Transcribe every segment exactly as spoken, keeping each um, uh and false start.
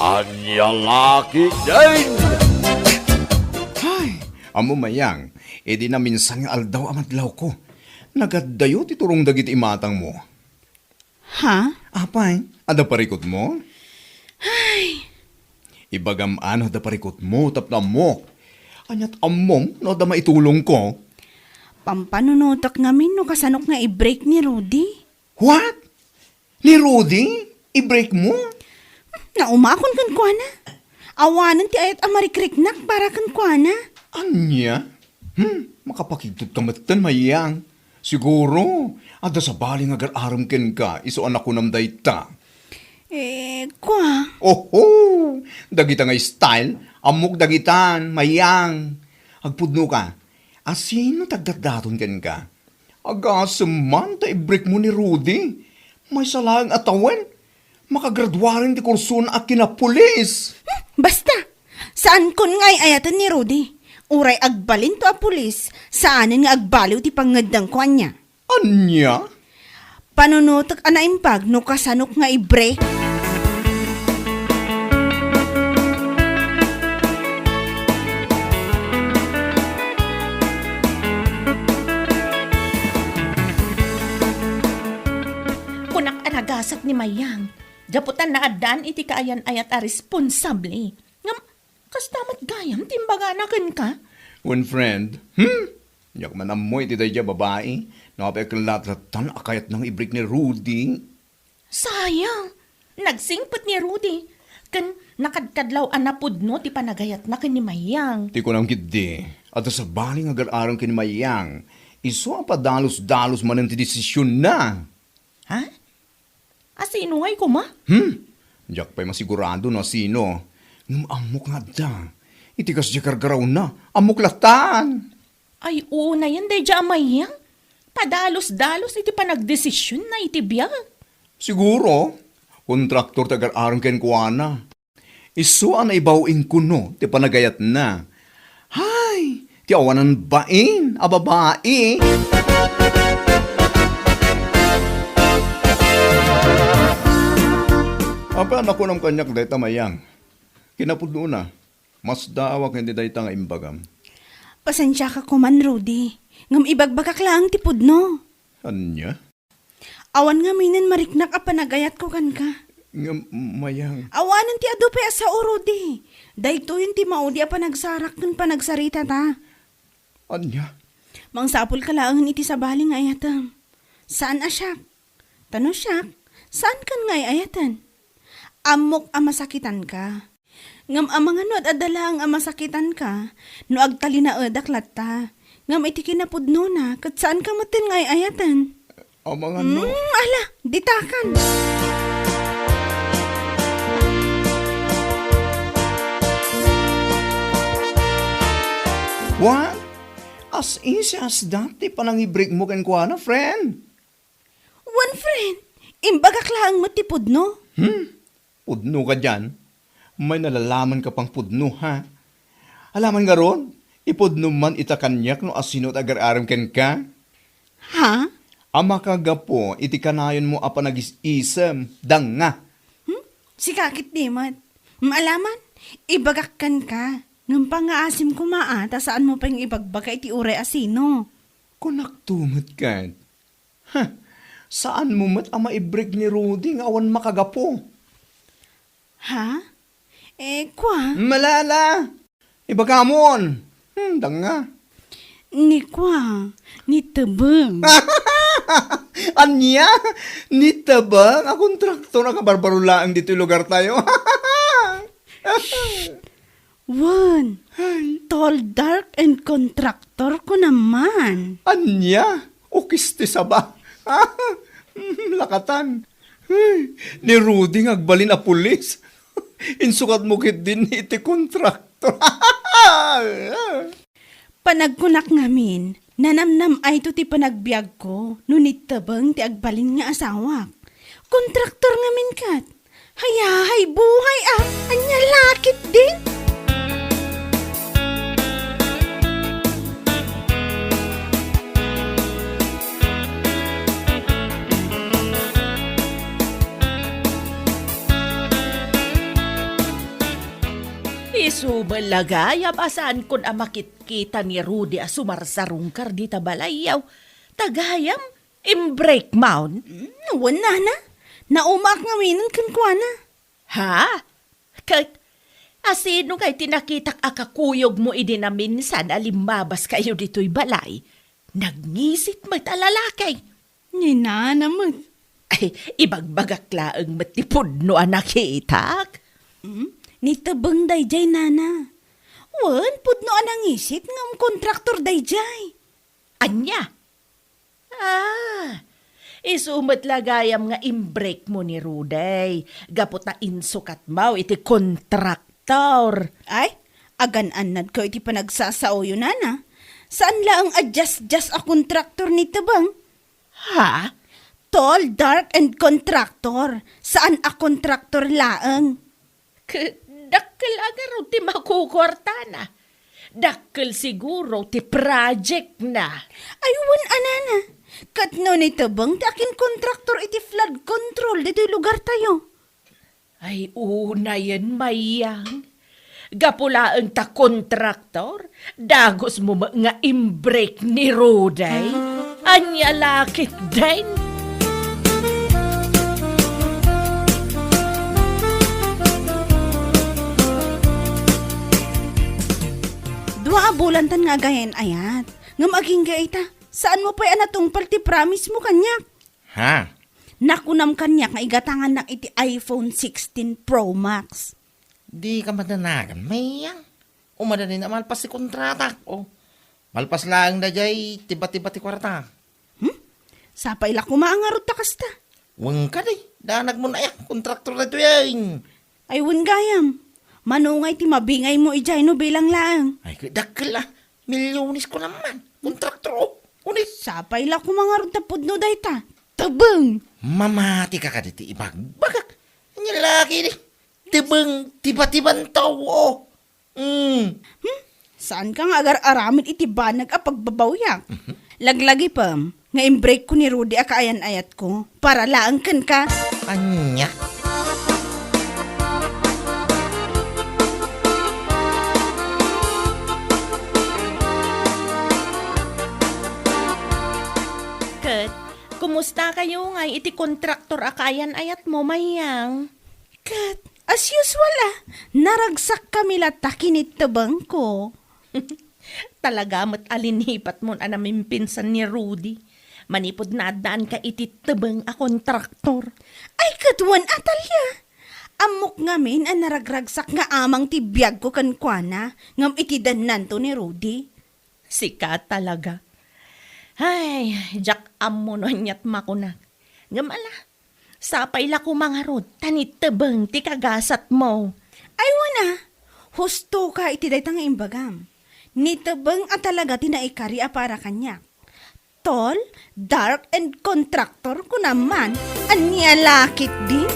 Ania la ketdin? Ay, ammo, Mayang, idi naminsan nga aldaw a madlawko, nagaddayo ti turong dagiti imatangmo. Ha? Apay, adda parikutmo? Ay. Ibagam a no adda parikutmo tapno ammok. Ania't ammom no adda maitulongko? Pampanunotek ngamin no kasanok nga i-break ni Rudy. What? Ni Rudy? I-breakmo? Naumakon kenkuana. Awanen ti ayat a marikriknak para kenkuana. Ania? Hmm, makapakigtot ka metten, Mayang. Siguro, adda sabali nga agar-arem kenka, isu a nakunam dayta. Eh, kua? Oho! Dagita nga style, ammok dagitan, Mayang. Agpudno ka. Asino ti agdatdaton kenka? Agasem man ta i-breakmo ni Rudy. Maysa laeng a tawen, makagraduaren ti kursona a kinapulis. Hmm, basta! Saankon nga ay-ayaten ni Rudy. Uray agbalinto a pulis, saanen nga agbaliw ti pangngeddengko ania. Ania? Panunotek a naimbag no kasanok nga i-break. Kunak a nagasat ni Mayang, gapu ta naaddaan iti kaayan-ayat a responsable. Ngem, kasta met gayam ti imbagana kenka? Wen, friend. Hmm? Diak man ammo iti daydiay a babai, no apay a ket lattan a kayatna nga i-break ni Rudy. Sayang! Nagsingpet ni Rudy, ken nakadkadlaw a napudno ti panagayatna ken ni Mayang. Ti kunam ketdi, adda sabali nga agar-arem ken ni Mayang, isu a padalus-dalus manen ti desisionna. Ha? Asino ngay koma? Hmm? Diak pay masigurado no asino. Ngem ammok nga adda. Iti kasdiay gargarawna, ammok lattan. Ay, unayen daydiay a Mayang. Padalus-dalus iti panagdesisionna iti biag. Siguro, kontraktor ti agar-arem kenkuana. Isu a naibaw inkuno ti panagayatna. Hay, ti awanan bain a babai. Apay a nakunam kaniak dayta, Mayang? Kinapudnona, masdaawak iti dayta nga imbagam. Pasensiaka koman, Rudy. Ngem ibagbagak laeng ti pudno. Ania? Awan ngaminen mariknak a panagayatko kenka. Ngem, Mayang. Awanen ti adu pay a sao, Rudy. Daytoyen ti maudi a panagsarak ken panagsaritata. Ania? Mangsapulka laengen iti sabali nga ayatem. Saan a siak. Ta no siak, saankan nga ay-ayaten. Ammok a masakitanka. Ngem amangan no ad-adda laeng a masakitanka, no agtalinaedak latta. Ngem iti kinapudnona, ket saanka metten nga ay-ayaten. Amangan no. Hmm, ala, ditakan. What? As easy as that, ti panangibreak mo kenkuana, friend? Wen, friend, imbagak laeng met ti pudno. Hmm? Pudno kadian? May nalalaman ka pang pudno, ha? Alaman ngarud, ipudno man ita kaniak no asino ti agar-arem kenka. Ha? A makagapu iti kanayon mo a panagis-isem, danga. Hmm? Sika ket di met. Maalaman, ibagak kenka. Ngem pangngaasim koma a, ta saan mo pay nga ibagbaga iti uray a sino. Kunakto met ket. Huh, saan mo met a maibreak ni Rudy nga awan makagapu? Ha? Eh, kua? Malala! Ibagamon! Hmm, danga. Ni kua, ni Tebeng. Ania? Ni Tebeng? A kontraktor a kabarbaro laeng ditoy lugar tayo. Wen, ay, tall, dark, and contractor ko naman. Ania? Ukis ti saba. Lakatan. Ay, ni Rudy nga agbalin a pulis. Insukat mo ketdin iti kontraktor. Panagkunak ngamin, nanamnam-ayto ti panagbiagko no ni Tebeng ti agbalin nga asawak. Kontraktor ngamin ket. Hayahay buhay a, ania la ketdin? Isu met la gayam a saankon a makitkita ni Rudy a sumarsarungkar dita balayyo. Ta gayam, imbreak maon. Mm, wen, nana. Naumaak ngaminen kenkuana. Ha? Ket, asino ngay ti nakitak a kakuyogmo idi naminsan a limmabaskayo ditoy balay? Nagngisit met a lalaki. Ni nana met. Ay, ibagbagak laeng met ti pudno a nakitak. Hmm? Ni Tebeng daydiay, nana. Wen, pudno a nangisit ngem kontraktor daydiay. Ania? Ah, isu met la gayam nga imbreakmo ni Rudy, gapu ta insukatmo iti kontraktor. Ay, agan-annadko iti panagsasaoyo, nana. Saan laeng a diasdias a kontraktor ni Tebeng. Ha? Tall, dark, and kontraktor. Saan a kontraktor laeng. Ket dakkel a ngarud ti makukuartana. Dakkel siguro ti project na. Ay, wen a, nana. Ket no ni Tebeng ti akinkontraktor iti flood control ditoy lugartayo. Ay, unayen, Mayang. Gapu laeng ta kontraktor, dagusmo met nga imbreak ni Rudy. Ania la ketdin? Dua a bulantan nga agayan-ayat. Ngem agingga ita, saanmo pay a natungpal ti promise mo kaniak. Ha? Nakunam kaniak nga igatangannak iti iPhone sixteen Pro Max. Dika madanagan, Mayang. O madani na malpas ti kontratak, o. Malpas laeng daydiay, tiba-tiba ti kuarta. Hmm? Sapay la koma a ngarud ta kasta. Wen kadi, danagmo na ya, kontraktor daytoy, ay. Ay, wen gayam. Mano ngay ti mabingaymo idiay no bilang laeng? Ay, ket dakkel a. Milyones ko naman. Kontraktor, o. Unis. Sapay la koma ngarud ta pudno dayta. Tebeng! Mamati ka kadi ti ibagbagak. Ania la ketdi? Tebeng, tiba-tiban tao, o. Mm. Hmm? Saanka nga agar-aramid iti banag a pagbabawiak? Mhm. Laglagipem nga imbreakko ni Rudy a kaayan-ayatko para laeng kenka. Ania? Ket, kumustakayo ngay iti kontraktor a kaayan-ayatmo, Mayang? Ket, as usual, a, naragsakkami latta ken ni Tebengko. Talaga met a linipatmon a namimpinsan ni Rudy. Manipud naaddaanka iti Tebeng a kontraktor. Ay, ket wen, Atalia. Ammok ngamin a naragragsak nga amang ti biagko kenkuana, ngem iti dennanto ni Rudy. Sika talaga. Ay, diak ammo no aniat makunak. Ngem ala, sapay la koma ngarud, ta ni Tebeng ti kagasatmo. Ay, wen a, husto ka iti dayta nga imbagam. Ni Tebeng a talaga ti naikari a para kaniak. Tall, dark, and contractor, kunam man. Ania la ketdi?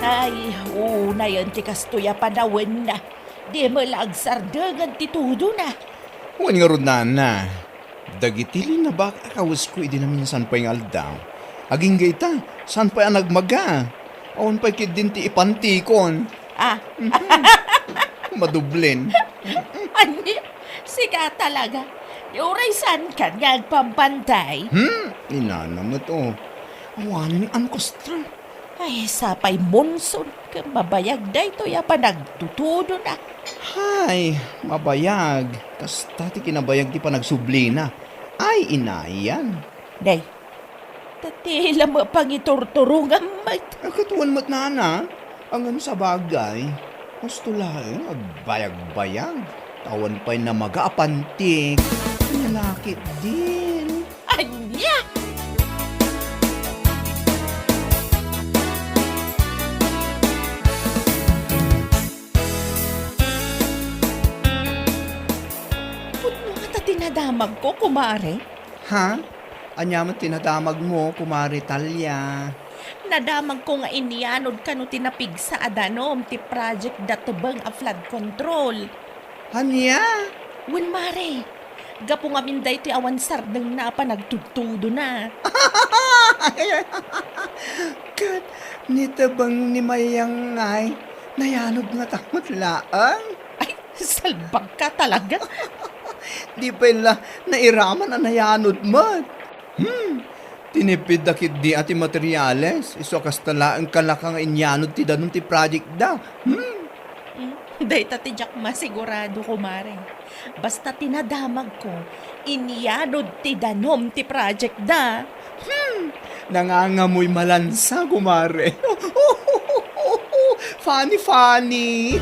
Ay, unayen ti kastoy a panawen. Di met la agsardengen ti tudona. Wen ngarud, nana, dagiti linnabak a kawesko idi naminsan pay nga aldaw, agingga ita, saan pay a nagmaga. Awan pay ketdin ti ipantikon. Ah. Mhm. Madublen. Ania, sika talaga. Uray saankan nga agpampantay? Hmm? Ni nana met, o. Awanen a kostrang. Ay, sapay monson, ket mabayag daytoy a panagtutudona. Hay, mabayag. Kasta ti kinabayag ti panagsublina. Ay, inayan. Day, ta ti la met pangiturturongam met. Ay, ket wen met, nana. Ngem sabagay, husto laeng agbayagbayag. Ta awan pay namaga a pantik. Ania la ketdin? Ania? Pudno ngata ti nadamagko, kumare. Ha? Ania met ti nadamagmo, kumare Talia? Nadamagko nga inyanod kano ti napigsa a danum ti project da Tebeng a flood control. Ania? Wen, mare. Gapu ngamin daytoy awan sardengna a panagtudtudona. Ket ni Tebeng ni Mayang ngay, nayanod ngata met laeng. Ay, salbag ka talaga. Di pay la nairaman a nayanod met. Hmm, tinipidda ketdi a ti materiales, isu a kasta laeng kalaka nga inyanod ti danum ti project da. Hmm. Hmm, dayta ti diak masigurado, kumare. Basta ti nadamagko, inyanod ti danum ti project da. Hmm, nangangamoy malansa, kumare. Funny, funny.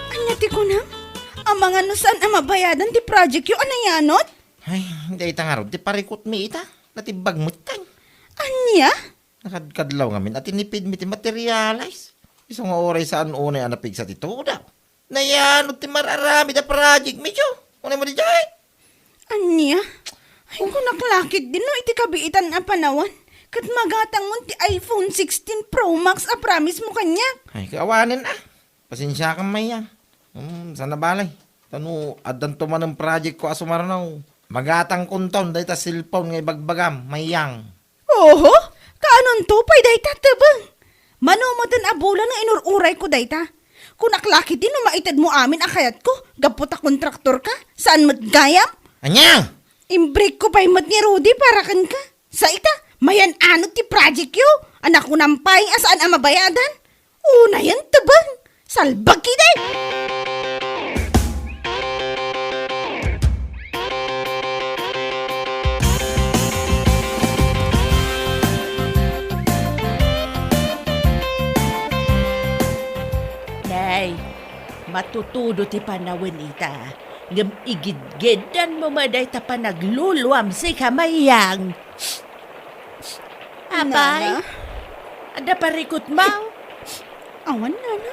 Ania ti kunam? Amangan no saan a mabayadan ti project yo a nayanod? Ay, dayta ngarud ti parikutmi ita. Natibbag met kay. Ania? Nakadkadlaw ngamin a tinipidmi ti materialis. Isu nga uray saan unay a napigsa ti tudaw. Nayanod ti mar-aramid a project mi, Diyo. Unay mo di jay? Ania? Ay, kunak lakit din no iti kabiitan a panawan. Ket magatangmon ti iPhone sixteen Pro Max a promise mo kaniak. Ay, kaawanen a. Pasensiakan, Mayang. Hmm, saan a balay. Ta no, addanto manen project ko a sumarno. Magatangkonton dayta cellphone nga ibagbagam, Mayang. Oho, kaanonto pay dayta, Tebeng? Mano metten a bulan nga inur-urayko dayta. Kunak lakit din no maitedmo amin a kayatko, gapu ta kontraktor ka, saan met gayam? Ania? Imbreak ko pay met ni Rudy para kenka. Sa ita, mayan-anod ti project yo, a nakunam pay a saan a mabayadan. Unayen, Tebeng, salbag kidi! Nay, matutudo ti panawen ita, ngem igidgiddanmo met dayta panagluluam, sika, Mayang. Apay? Nana? Adda parikutmaw? Awan, Nana.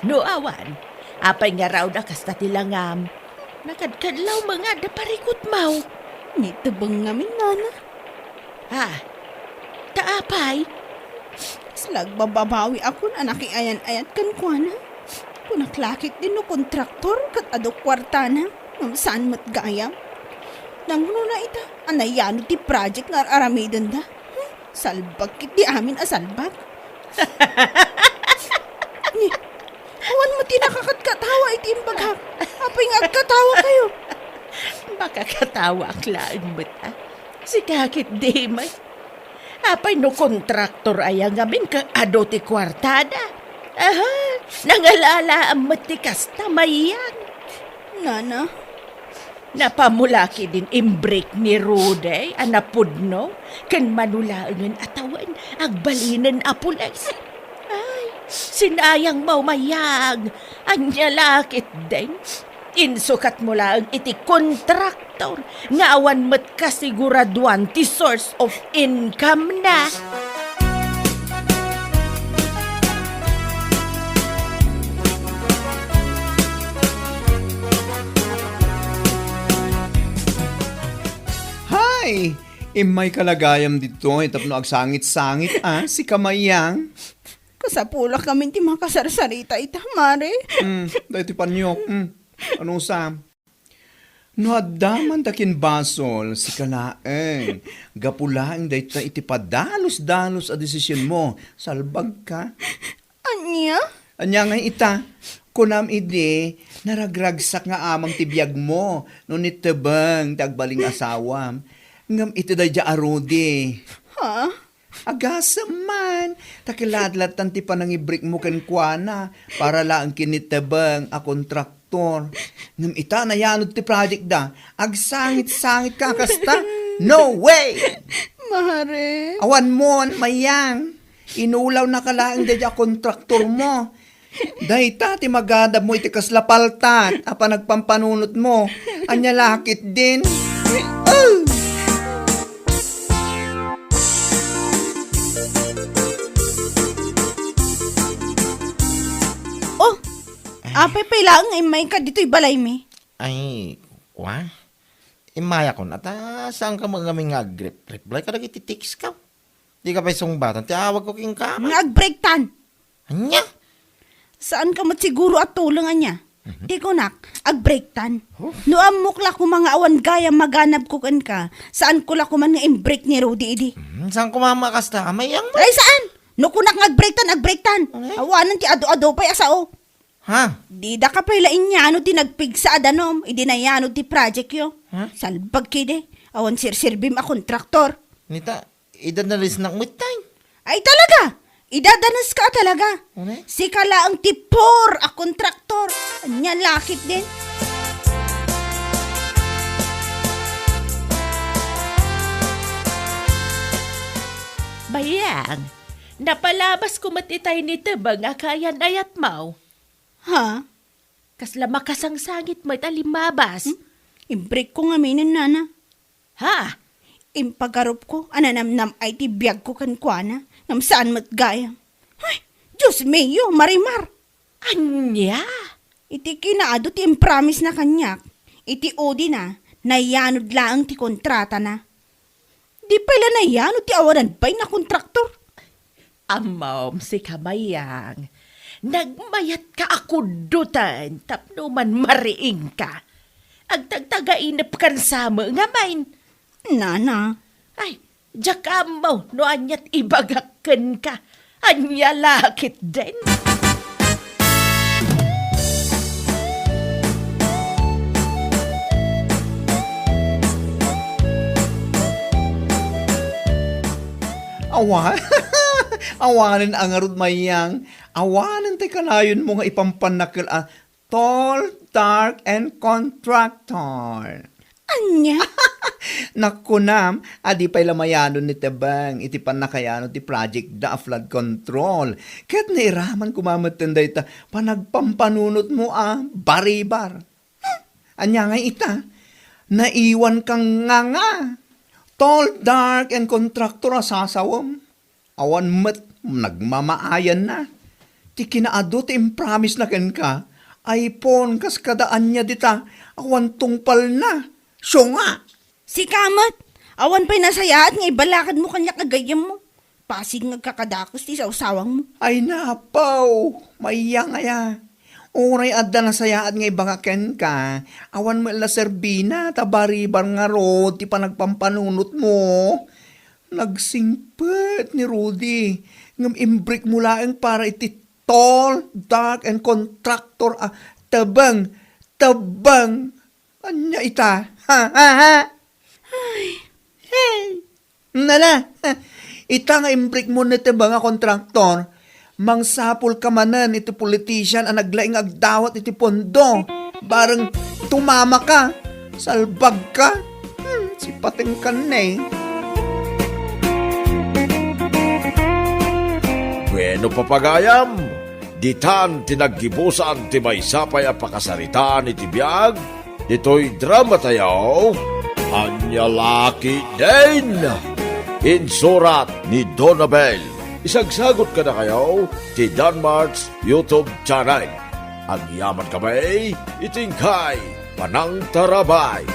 No awan, apay ngarud a kasta ti langam? Nakadkadlaw met nga adda parikutmaw. Ni Tebeng ngamin, Nana. Ha? Ta apay? Kasla agbababawiakon a nakiayan-ayat kenkuana. Kunak lakit din no kontraktor ket adu kuartana, ngem saan met gayam. Nangruna ita a nayanod ti project nga ar-aramidenda. Hmm, salbag ketdi amin a salbag. Ni, awan met ti nakakatkatawa iti imbagak. Apay nga agkatawa kayo? Makakatawaak laeng met, a. Sika ketdi, May. Apay no kontraktor aya ngamin ket adu ti kuartada? Aha, nangalalaam met ti kasta, Mayang. Nana. Napamulaki din imbreak ni Rudy a napudno ken mano laengen a tawen agbalinen a pulis. Ay, sinayangmo, Mayang. Ania lakit din? Insukatmo laeng iti kontraktor nga awan met kasiguraduan ti source of income na. Hay! Immay kalagayam ditoy tapno agsangit-sangit, a, sika, Mayang. Kasapulak ngamin ti makasarsarita ita, Mare. Hmm, daytoy paniok. Hmm. Ano sa? No adda man ta kin basol, sika laeng. Gapu laeng dayta iti padalus-dalus a desisionmo. Salbag ka. Ania? Ania nga ita? Kunam idi, naragragsak nga amang ti biagmo no ni Tebeng ti agbalin nga asawam. Ngem iti daydiay a Rudy. Ha? Agasem man, ta kiladladtan ti panangibrikmo kenkuana para laeng ken ni Tebeng a kontraktor. Ngem ita, nayanod ti project da. Agsangit-sangit ka kasta? No way! Mare. Awan mon, Mayang. Inulaw na ka laeng daydiay a kontraktor mo. Dayta ti magadab mo iti kasla paltak a panagpampanunot mo. Ania lakit din? Oh! Oh, apay pay laeng nga immay ka ditoy balay mi? Ay, wa? Immayakon, ata saan ka mangamin nga agrep-, reply ka dagiti text ka? Dika pay sungbatan ti awagko kenka. Nga agbreaktan. Ania? Saanka met siguro a tuleng ania? Mhm. Ti kunak, agbreaktan. Huh? No ammok la koma nga awan gayam maganabko kenka, saanko la koma nga imbreak ni Rudy idi. Hmm, saan koma makasta? Mayang mo? Ay, saan? No kunak nga agbreaktan, agbreaktan. Ano? Awanen ti adu-adu pay a sao. Ha? Didaka pay la inyano ti nagpigsa a danum, idi nayano ti project yo. Ha? Salbag kidi, awan sirsirbim a kontraktor. Nita, ida nalisnak met tay. Ay talaga! Idadanes ka talaga. Ano? Sika laeng ti poor a kontraktor. Ania lakit din. Bayang, napalabas ko met itay ni Tebeng a kayan-ayatmo. Ha? Kasla makasangsangit met a limmabas. Hmm? Imbreak ko ngaminen, nana. Ha? Impagarupko a nanamnam-ay ti biagko kenkuana, ngem saan met gayam. Ay, Dios mio, Marimar! Ania? Iti kinaadu ti impromise na kaniak, iti udina, nayanod laeng ti kontratana. Di pay la nayano ti awanan pay nga kontraktor. Ammom, sika Mayang, nagmayatka a kuddoten tapno man mariingka. Agtagtagainepkan sa met ngamin. Nana. Ay, diak ammo no aniat ibagak kenka. Ania lakit den? Awa-, awanen a ngarud, Mayang. Awanen ti kanayonmo nga ipampannakel a tall, dark, and contractor. Ania? Nakunam a di pay la mayanon ni Tebeng iti pannakayano ti project da a flood control. Ket nairaman koma metten dayta panagpampanunotmo a baribar. Hmm, ania ngay ita? Naiwan kang nga nga. Tall, dark, and contractor a sasawem. Awan met nagmamaayanna. Ti kinaadu ti impromise na kenka, iPhone kas kada ania dita, awan tungpalna. Siunga! Sika met, awan pay nasayaat nga ibalakadmo kaniak a gayyemmo. Pasig nga agkakadakes ti sawsawangmo. Ay napaw, Mayang aya. Uray adda nasayaat nga ibagak kenka, awan met la serbina ta baribar ngarud ti panagpampanunotmo. Nagsingpet ni Rudy, ngem imbreakmo laeng para iti tall, dark, and contractor a Tebeng, Tebeng. Ania ita? Ha, ha, ha? Ay. Hey. Nana, ita nga imbreakmo ni Tebeng a kontraktor, mangsapulka manen iti politician a naglaing nga agdawat iti pondo. Bareng tumamaka, salbagka. Hmm, sipatengkan ne. Bueno, papagayam, ditan ti naggibusan ti maysa pay a pakasaritaan iti biag ditoy dramatayo, Ania Lakit Den. Insurat ni Donabel. Isagsagot kadakayo ti Danmart's YouTube channel. Agyamankami iti inkay panangtarabay.